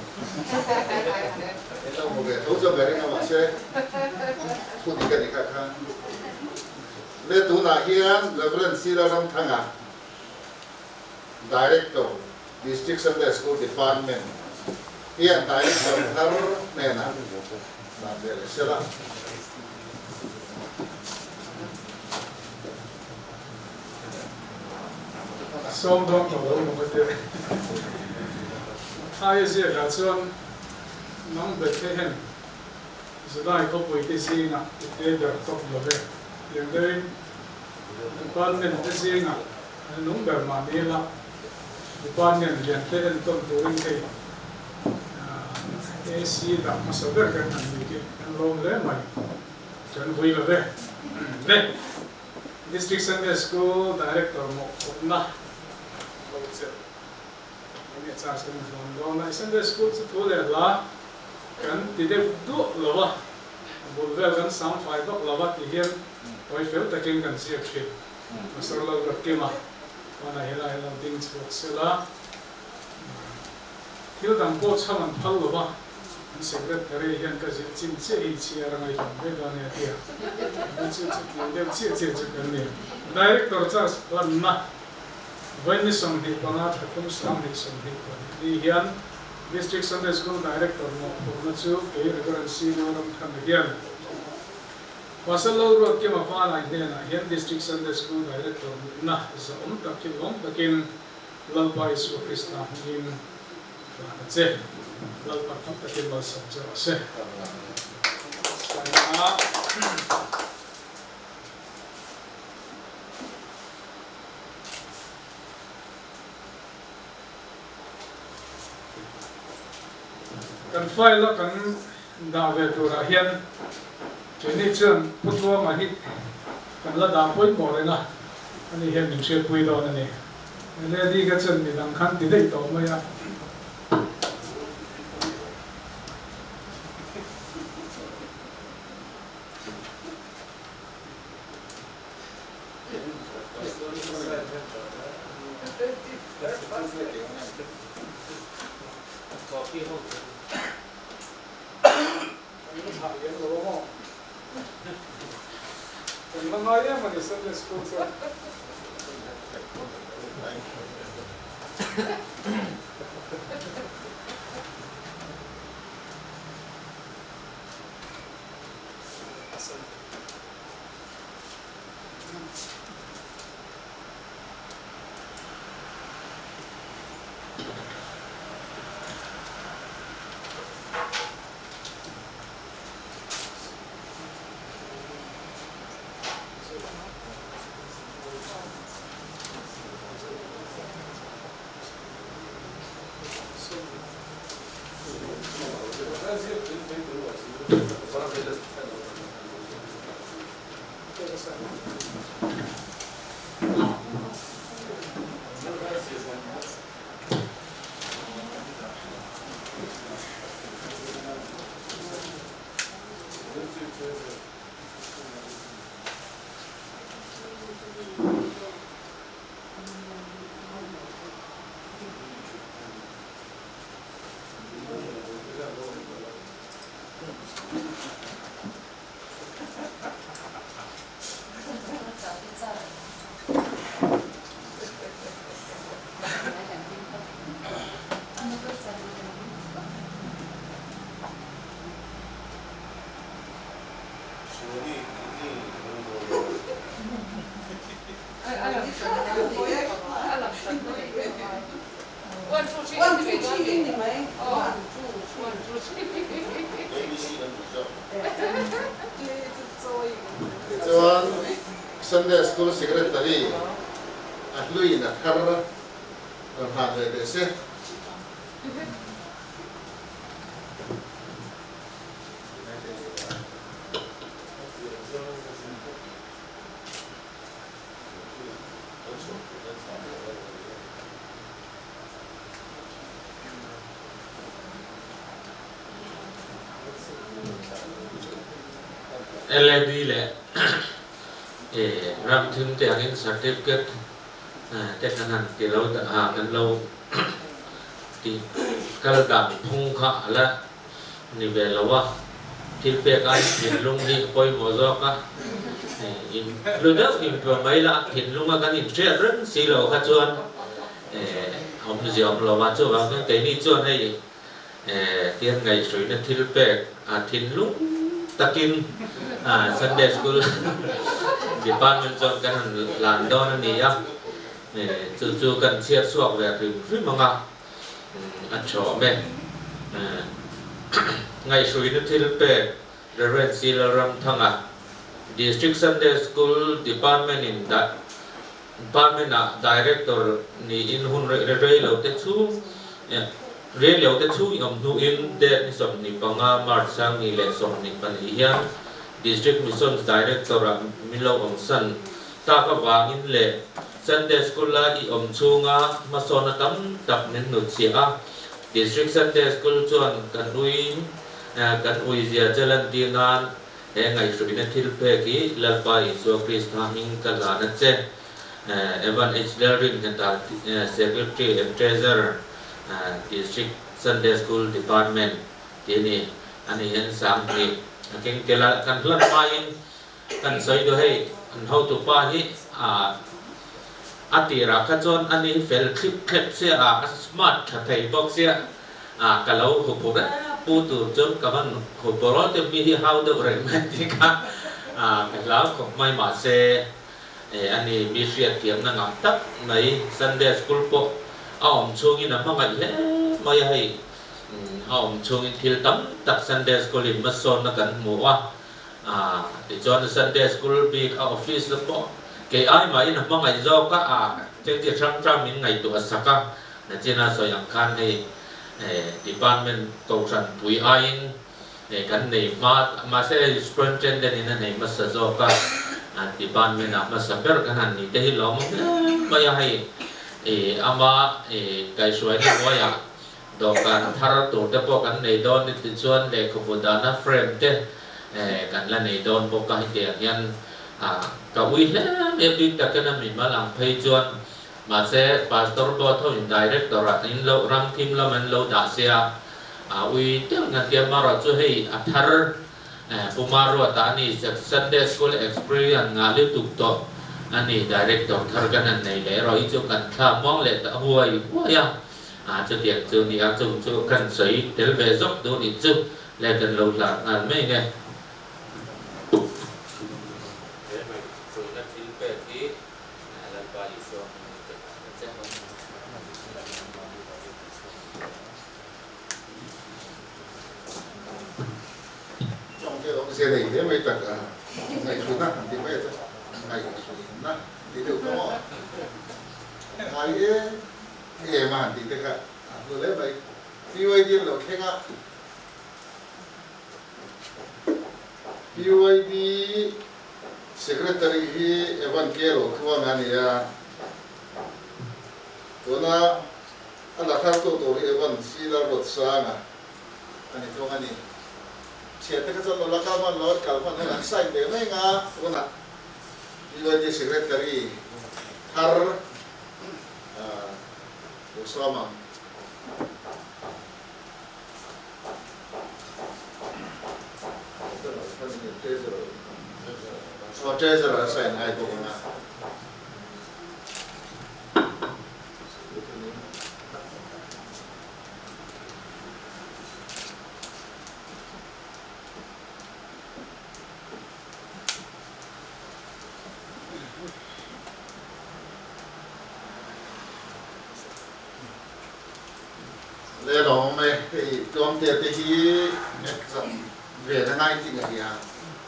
lo hmu ve tho chuan ka ring a, mahse thu dik a ni kha kha. Le tunah hian Reverend Sila Ramthanga, Director, District Sunday School Department hian Director thar hnenah dan ve leh sela. Sawm dawn tawh lo maw ka ti. Thaia ziakah chuan nang Bethlehem Judai khawpui te zingah i te ber tawp lo ve. Tiang deuhin department te zingah an nung ber mah ni ila department lian te entawn turin hei AC dah hmasa ber kan han ni khi kan lawm hle mai. Kan vui lo ve. Le District Sunday School Director mawhphurhna lo chelh enge charge kan inhluam dawn a. Sunday School chu thu leh hla kan ti deuh duah lo a, a bul vel kan sang fai vak lo a ti hian tawi fel takin kan ziak thin. Pastor Lalruatkima chuan a helai hi lo ding chhuak sela, thil dang pawh chhang an phal lo va. An secretary hian ka ziah chin chiah hi chhiar a ngaihlam ve dawn e a ti a, ani chu chutiang deuh chiah chiah chu kan ni. Director charge hlanna vawiin 25 thla 2024 ni hian District Sunday School Director mawhphurhna chu kei Reverend C. Zoramthanga hian Pastor Lalruatkima Vanai hnenah hian District Sunday School Director nihna zahawm tak hi lawm takin Lalpa Isua Krista hmingin Hlan a che. Lalpa tam takin malsawm che rawh se. Kan file a kan dah ve turah hian keini chuan Pu Tluanga hi kan la dah pawimawh reng a, ani hian min hriatpui dawn a ni. Lady ka chuan midang khan ti daih tawh mai a. Kan la ngai em a ni Sunday school chuan. Tichuan Sunday School Secretary a hluin a thar rawn hlan ve teh se. LAD leh ram thim te angin certificate te kan han ti lo a, kan lo tih kal dan phung kha a la ni ve lo a, thil pek a thinlung hi a pawimawh zawk a, in hlu deuh inpuah mai la thinlunga kan inhriat reng si lo kha chuan awmzia awm lo a, chuvang chuan keini chuan hei tian ngaihhruina thil pek a thinlung takin Sunday School Department chuan kan han lan dawn a ni a, chu chu kan chhiat chhuak ve hrim hrim ang a. A chawm e. Ngaihhruina thil pek Rev. C. Lalramthanga, District Sunday School Department in Department ah Director niin hun rei lo te chhung rei lo te chhung i awm hnuin date ni 25 March 2022 hian District Missions Director ah min lo awmsan tak avangin leh Sunday School a i awm chhunga hmasawna tam tak min hnutchhiah a, District Sunday School chuan kan ui kan uizia che lantir nan he ngaihhruina thil pek hi Lalpa Isua Krista hming ka hlan a che. Evan H. Lalrin hneta Secretary and Treasurer, District Sunday School Department tih a ni. Ani hian 2000 a keng tel a, kan hlan hmain Kan sawi duh hei, an hotupa hi a tirah kha chuan a ni fel thlip thlep sia a, a smart tha thei bawk sia a, ka lo hupu reng pu tur chuan ka van hupu rawt em mi hi hau deuh reng mai tih kha ka hlau khawp mai mahse a ni mi hriatthiamna ngah tak mai Sunday school pawh a awm chhungin a hmangaih hle mai a hei a awm chhungin thil tam tak Sunday school in hmasawnna kan hmu a. A tichuan Sunday School bik a office la pawh kei ai mahin a hmangaih zawk a, a chengchi hrang hrang min ngaihtuah a sak a, nachina sawi ang khan hei department kohhran pui aiin kan nei hma mahse hei superintendent in a nei hmasa zawk a, department ah hmasa ber kan han nih te hi lawm awm hle mai a, hei ama kaihhruaina hnuaiah Dawhkan thar tur te pawh kan nei dawn ni tichuan lehkhabu dahna frame te kan la nei dawn bawk a, hetiang hian ka ui hle mai a bik takin a mimal ang phei chuan mahse Pastor Board ho in Director ah in lo ram thim lam an lo dah sia a ui deuh na tia marawh chu hei a thar Puma Ruata a ni Sunday School experience ngah lutuk tawh a ni Director thar kan han nei leh erawh hi chu kan thla muang leh ta huai huai a. A chutiang chu ni a, chung chu kan sawi tel ve zawk duh nih chu le kan lo hlar nghal mai nge. He ngaihtuahna thil pek hi Lalpa Isua hmingin ka hlan a che. Chawngte awmzia nei hle mai tak a, ngaihtuahna han tih mai a chu ngaihtuahna tih deuh ta maw? Ngai em em a han tih te kha a hlu hle mai. PYD an lo thleng a, PYD Secretary hi Evan K Rotluang a ni a, tuna a la thartu tur hi Evan C Lalruatsanga a ni thung a ni. Thiante kha chuan lo la kal hman lo, an kal hman hian an sign ve mai ang a, tunah PYD Secretary thar lo sawm ang. Treasurer a sign ngai bawk ang a. e, hei Tluangtea te hi exam ve na ngai tih ka hria,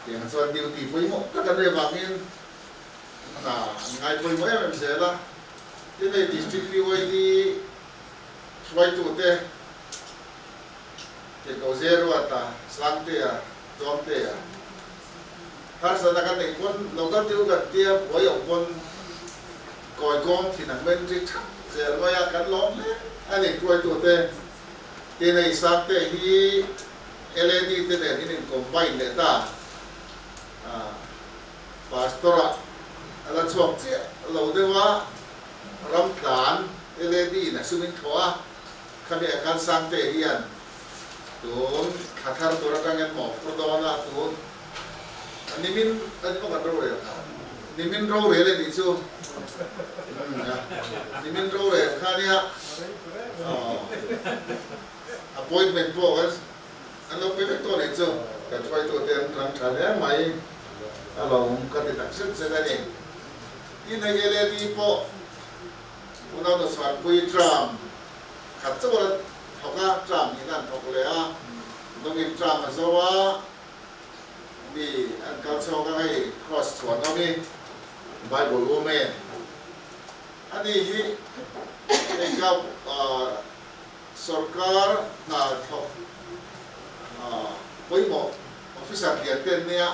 tiang chuan duty pawimawh tak an reh vangin hna an ngai pawimawh em em zel a, tin hei District PYD hruaitute Keiko Zeruata, Sangtea, Tluangtea harsatna kan neih pawn local deuh kan tia buai awm pawn kawi kawng thin ang men ri thap zel mai a, kan lawm hle a ni. Hruaitute tin hei Sangte hi LAD te nen in in combine leh ta a, Pastor ah a la chhuak chiah lo deuh a, ram tlan LAD in a sum in thawh a, khami ah khan Sangte hian tun thla thar tur atangin maw phur dawn a, tun Nimin a ni maw kan rorel kha? Nimin rorel a nih chu. Nimin rorel kha nia appointment pawh kan an lo pe vek tawh nih chu. Kan hruaitute an rang tha hle mai alawm ka ti tak zet zet a ni. Tin hei LAD pawh unau Nuchhuanpui tram khat chauh a la thawk a, tram hnihna an thawk leh a, nungin tram a zo a. Mi an kal chhuak a hei cross chhuan awm i Bible awm e a ni hi hei ka sorkar hna thawk pawimawh officer lian te an nia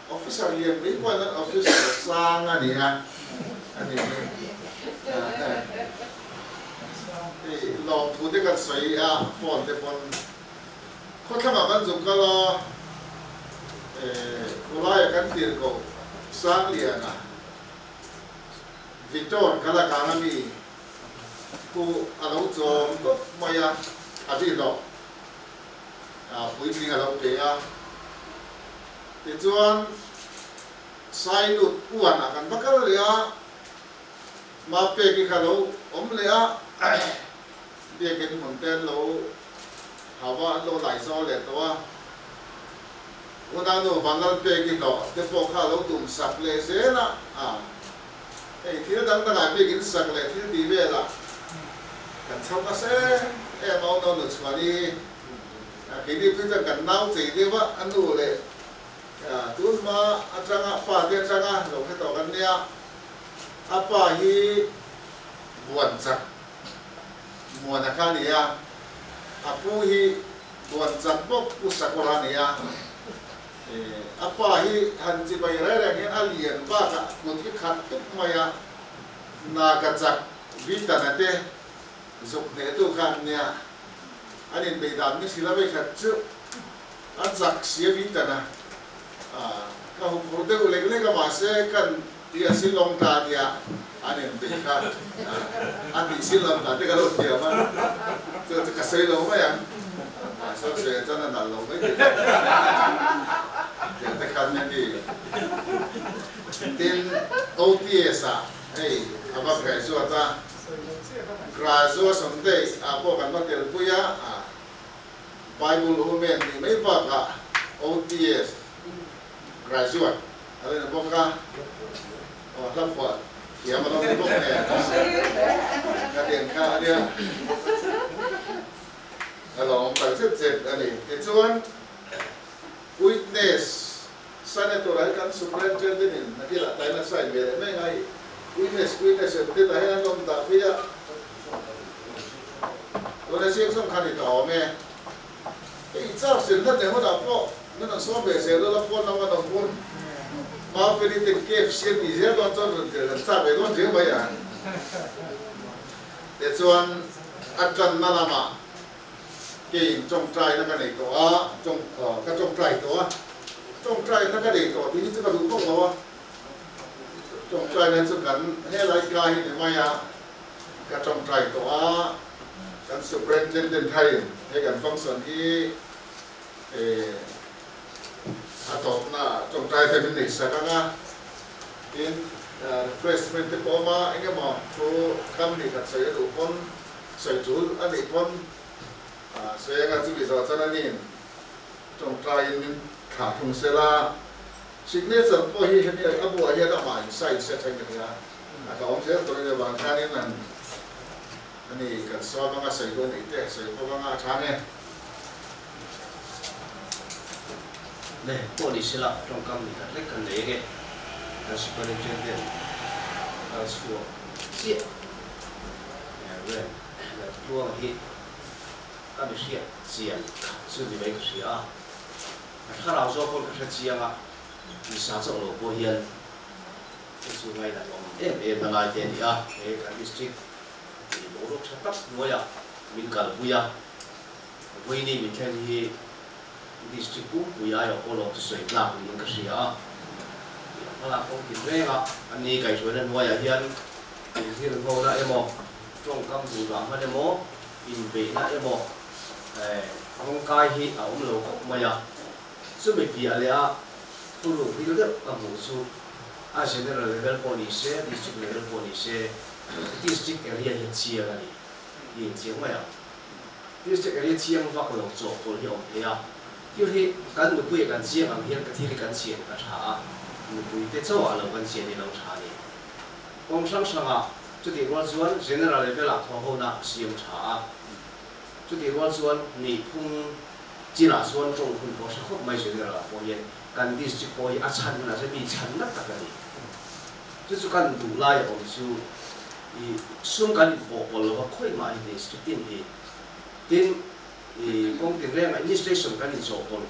officer lian mai pawh an officer sang a ni a a ni hi hei lawmthu te kan sawi a phone te pawn. Khawthlangah kan zuk kal a, khawlaiah kan tir ko Sangliana, Victor Kalakang a mi khu a lo chawm tawp mai a, a ri hlawh puitling a lo pe a. Tichuan Sailut uanah kan va kal leh a, Mapeki kha lo awm leh a, Biakin hmun te an lo hau a, an lo lai zawl leh tawh a. Unau nu Vanlalpeki hlawh te pawh kha a lo tum sak leh zel a, a hei thil dang dangah biakin sak leh thil tih velah kan chho nasa em em a, unau nu Chhuani hi keini phei chuan kan nau chei deuh a, a nu leh tun hma atanga pa te atanga lo hre tawh kan nia, a pa hi buan chak Muana kha a ni a, a pu hi Buan chak bawk Pu Sakawr a ni a, a pa hi han chi mai reng reng hian a lian bakah kut hi khat tup mai a, Naga chak Vitana te zuk hnehtu kha an nia, an inbeih dan ni hrilh a vei khat chu a chak sia Vitana ka huphurh deuh lek lek a mahse kan Ti a silawm ta nia an en tih kha a tih silawm ta te ka lo thiam a, chu chu ka sawi lo mai ang, mahse a sawi chuan a nalh lo mai thei tiang te khan a ti. Tin, OTS ah hei a va graduate a, graduation day ah pawh kan va telpui a, Bible Women nih mai bakah OTS graduate A lo ni bawk a, aw hla phuah thiam a lo ni bawk nen ka den kha a nia, a lo awm tak zet zet a ni. Tichuan witness Senator ah hi kan Superintendent in a kilah tain a sign ve leh mai ngai, witness witness em te tah hian an awm dah phei a, tuna chiang zawng kha ni ta awm e. Hei char silna te hunah pawh min rawn sawm ve zel ula phone lam an awm hun Mafeli ten KFC an tih zel dawn chuan rawn tel an chak ve dawn zel mai a. Tichuan a tanna lamah keiin tawngtaina ka nei tawh a, tawng ka tawngtai tawh a, tawngtaina ka nei tawh tih hi chu ka duh tawk lo a, tawngtaina chu kan helai ka hi ni mai a, ka tawngtai tawh a. Kan Superintendent thaiin he kan function hi a tawpna tawngtai te min nei sak ang a, tin refreshment te pawh awm a, eng emaw thu kam nih khat sawi a duh pawn sawi tul a nih pawn sawi anga chumi zawh chuan aniin tawngtaiin min thlah thung se la, signature pawh hi hemi a buah hian amah in sign se thleng ka nia, a ka awm zel tawh in avang khanin an. A ni, kan sawm anga sawi dawn ei te, sawi bawk anga a tha nge? Le, pawh ni sela, tawngkam ni khat lek kan nei ange. Kan Superintendent kal chhuak chiah Rev. Laltluanga hi ka mi hriat chian khat chu ni mai ka hria a. Ka thlarau zawk pawn ka hre chiang a, tisa chauh lo pawh hian Hei chu ngainat awm em em a lai te a ni a, he kan district tih boruak tha tak hnuaiah min kalpui a, vawiini min thlen hi district pumpui aiawh pawh lawm chu sawi tlak niin ka hria a, tih a hmalak kawng tin reng a, a ni kaihhruaina hnuaiah hian inhrilhhona emaw, tawngkam duhdah hman emaw, inbeihna emaw rawngkai hi a awm lo khawp mai a, chumi piah leh a thuruk ril deuh ka hmuh chu a general level pawh ni se, district level pawh ni se, district area hi a chiang a ni tih in chiang mai ang. District area chiang vak lo chawhpawlh hi a awm thei a, thil hi kan nupui ah kan chiang ang hian ka thil hi kan chian ka tha a, nupui te chauh ah lo kan chian hi lo tha a ni. Kawng hrang hrang ah chutih rual chuan general level ah thaw ho na a siam tha a, chutih rual chuan nihphung chin ah chuan tawng hun pawh hre khawp mai general ah pawh hian Kan district pawh hi a chhan hunah chuan mi chhan nat tak a ni. Chu chu kan duh lai a awm chu i sum kan inpawh pawlh lova khawih mah hi district tin hi. Tin, i kawng tin reng administration kan inzawh pawlh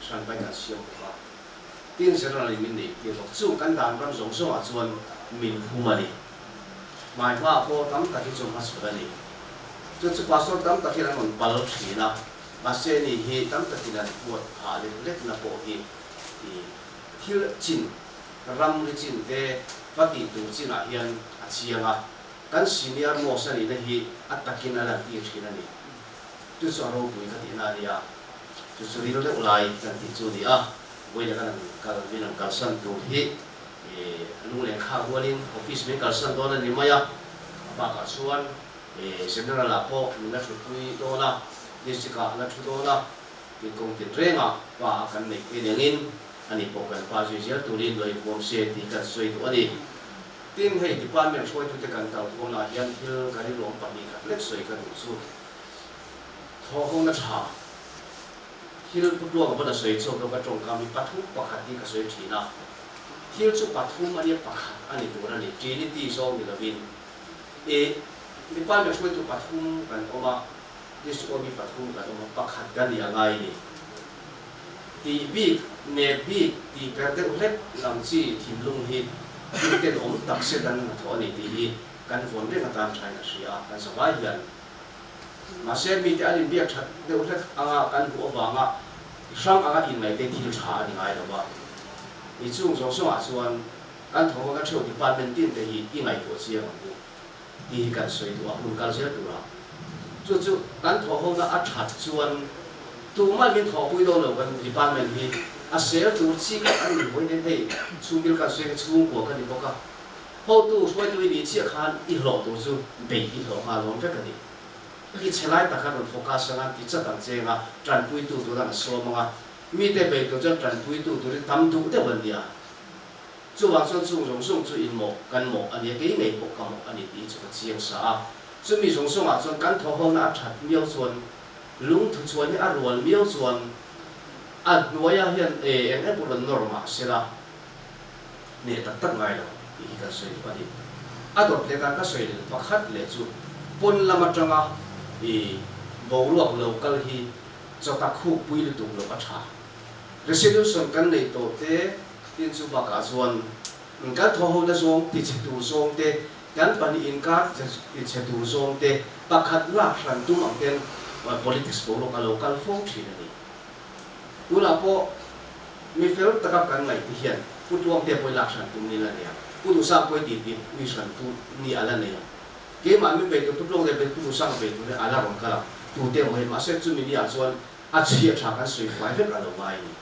hran pahin kan siam bawk a. Tin, general in min neih tir bawk. Chung kan dan ram zawng zawngah chuan min hum a ni. Hmai hmaah pawh tam tak hi chu hmachhawn a ni. Chu chu pastor tam tak hian an rawn pal thin a. Mahse ni hi tam takin an huat phah lek lekna pawh hi i thil chin, ramri chin te va tih tur chinah hian a chiang a, kan senior most a nihna hi a takin a lantir thin a ni. Chu chu a ropui ka tihna a nia, chu chu ril deuh lai kan tih chu a ni a, vawiin kan han kal min han kalsan tur hi i lunglen khak rualin office min kalsan dawn a ni mai a, a bakah chuan General ah pawh min la thutpui dawn a, District ah la thu dawn a, tin kawng tin reng ah pa a kan neih theih nengin ani pawh kan pa zui zel turin lo inhuam se tih kan sawi duh a ni. Tin, hei Department hruaitute kan kal khawnah hian thil ka rilruam 2 khat lek sawi ka duh chu thawhhona tha thil pu tluang pawn a sawi chhuak lo ka tawngkam hi pathum pakhat hi ka sawi thin a, thil chu pathum a nia pakhat a ni tur a ni, Trinity zawng ni lovin. I department hruaitu pathum kan awm a, district OB pathum kan awm a, pakhat kan nih a ngai ni. Tih bik, nek bik, tih per deuh hlek lam chi thinlung hi thil tenawm tak se kan hnathawh a ni tih hi kan vawn reng atan thain ka hria a, kan zavai hian. Mahse mite an inbiak that deuh hlek anga kan hmuh avanga hrang anga inngaihte thil tha a ni ngai lo va. I chung zawng zawngah chuan Kan thawk a ka theuh department tin te hi i ngaihtuah chiang ang u tih hi kan sawi duh a, hun kal zel tur a. Chu chu kan thawh hona a that chuan tumah min thawhpui dawn lo kan department hi a sel tur chi khat an ni hawi nen hei chhungbil kan sawi kha chhungkua ka ni bawk a, hotu hruaitu i nih chiah khan i hlawh tur chu beih i hlawh nghal awm vek a ni. I chhe lai tak khan rawn focus anga ti chat ang cheng a, tanpuitu tur an a sawm anga, mite beih tur chuan tanpuitu turin tam duh deuh an nia. Chuvang chuan chung zawng zawng chu in mawh kan mawh a nia, kei ngei pawh ka mawh a ni tih chu ka chiang sa a. Chumi zawng zawngah chuan kan thawhhona a that miau chuan, lungthu chuan hi a rual miau chuan a hnuaiah hian e eng emaw rawn nawr mah se la, hneh tak tak ngai lo tih hi kan sawi duh a ni. A dawt leh kan ka sawi pakhat leh chu pawn lam atanga i boruak lo kal hi chawta khukpui lutuk loh a tha. Resolution kan nei tawh te Tin chu bakah chuan kan thawhhona zawng tichhe tur zawng te, kan pahnih inkar tichhe tur zawng te pakhat lak hran tum ang ten politics boruak a lo kal fo thin a ni. Tunah pawh mi fel taka kan ngaih te hian Pu Tluangte pawh i lak hran tum ni la nei ang, Pu Duhsang pawh i tih tih ui hran tum ni a la nei ang. Keimah min bei tur Pu Tluangte bei Pu Duhsanga bei tur hi a la rawn kal ang, tute emaw hi. Mahse chumi ni ah chuan a chhia tha kan sawi fai vek a lo ngai a ni.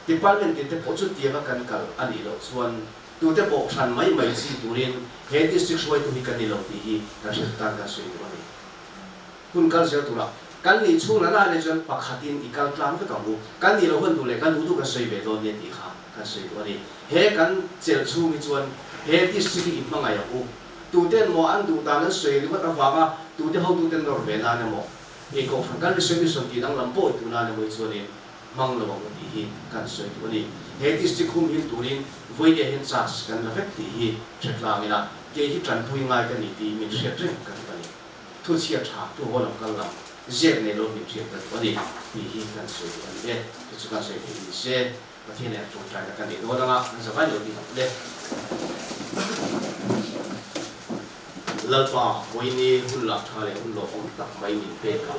Department tin te pawh chutianga kan kal a nih loh chuan tute pawh hran mai mai chi turin he district hruaitu hi kan ni lo tih hi kan hriat tan kan sawi duh a ni. Hun kal zel tura kan nih chhung la la ania chuan pakhatin i kal tlang vek ang u, kan nih loh hun duh leh kan duh duh kan sawi ve dawn nia tih kha kan sawi duh a ni. He kan chelh chhung hi chuan he district hi i hmangaih ang u. Tuten maw an duh dan an sawi ringawt avanga Tute hotuten nawr ve nan emaw, nge kohhran kan resolution tih danglam pawh i duh nan emaw hi chuanin hmang lo ang u tih hi kan sawi duh a ni. He district hum him turin vawinia hian charge kan la vek tih hi hre tlang ila, kei hi tanpui ngai ka ni tih min hriat reng ka duh a ni. Thuchhia tha tu haw lam kal lam ziak nei lo min hriat ka duh a ni tih hi kan sawi duh a ni e. Chu chu kan sawi theih ni se Pathian nen tawngtaina kan nei dawn anga kan zavai lo ding ang le. Lalpa, vawiini hun lak tha leh hun lawmawm tak mai min pek a.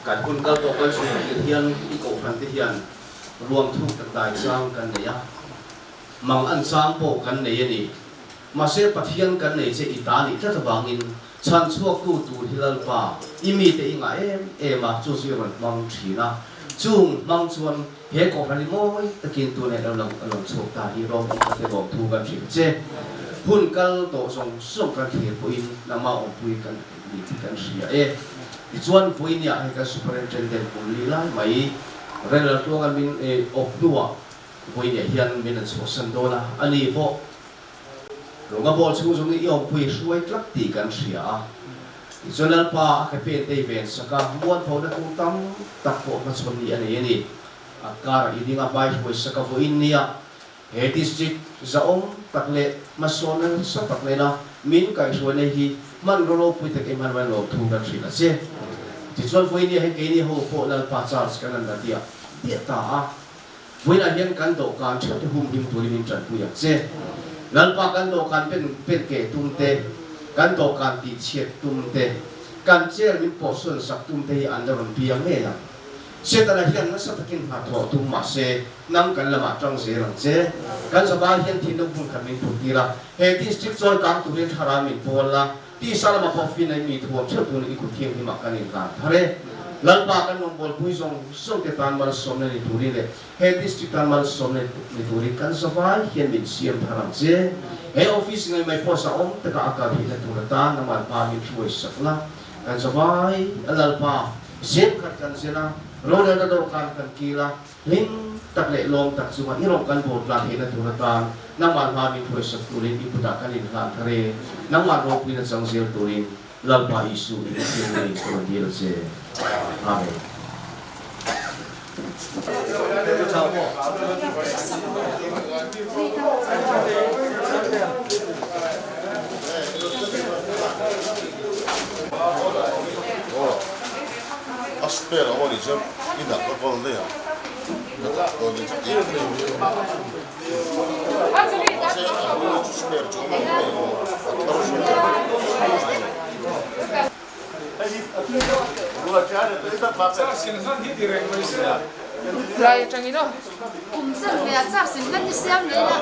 Kan hun kal tawh kan chhung tir hian i kohhran te hian ruang thuk tak dai chang kan nei a, mang an chang pawh kan nei a ni. Mahse Pathian kan nei che i ta nih tlat avangin chhan chhuaktu tur hi Lalpa, i mite i ngah em em a, chu chu i rawn hmang thin a. Chung hmang chuan he kohhran hi mawi takin tunah lo lang a lo chhuak ta hi rawng awm te lawmthu kan hrilh che. Hun kal tawh zawng zawng kan thlir pawhin nangmah awmpui kan ni tih kan hria e. Tichuan vawinia hei kan Superintendent kum li lai mai Renal Tluanga min awp hnuah vawinia hian min an chhuahsan dawn a, ani pawh Runga ball chhung zawng i awmpui hruai tlat tih kan hria a. Tichuan Lalpa a ke pen te i ven sak a, mualphona tum tam tak pawh hmachhawn ni a nei a ni. A karah i ding a hmai hruai sak a vawiin nia he district zahawm tak leh hmasawnna nasa tak nena min kaihhruaina hi hmanraw ropui tak em han lawmthu kan hrilh a che. Tichuan vawinia hei keini ho pawh Lalpa charge kan han la diah diah ta a, vawiinah hian kan dawhkan theuh te humhim turin min tanpui ang che. Lalpa kan dawhkan pen pen keh tum te, kan dawhkan tihchhiat tum te, kan chair min pawhsawn sak tum te hi an la rawn biang ngei ang. Setana hian nasa takin hna thawh tum mah se, nang kan lamah tang zel ang che. Kan zavai hian thinlung hmun khat min put tir a, he district chawi kang turin thlarau min pawl la, tisa lama pawh fin a mi thuam theuh turin i kut thianghlimah kan inhlan thar e. Lalpa kan rawngbawlpui zawng zawng te tan malsawmna ni turin leh he district tan malsawmna ni turin kan zavai hian min siam thar ang che. He office ngei mai pawh zahawm taka a kal theihna tur atan nangmah pa min hruai sak la, kan zavai a Lalpa. Zem khat kan zen a, rorelna dawhkan kan kil a, hlim tak leh lawm tak chunga i rawng kan bawr tlan theihna tur atan nangmah hma min hruaisak turin i kutah kan inhlan thar e, nangmah ropuina chang zel turin Lalpa Isu i Pathian ngei ka rawn dil a che. Amen. A spare ang anih chuan inah ka kawl daih ang dawn in chu tih mahse a hlui chu spare chu awm ang mai ang a thar hrim Kum zan ve a char sin hlan hi siam leh ila.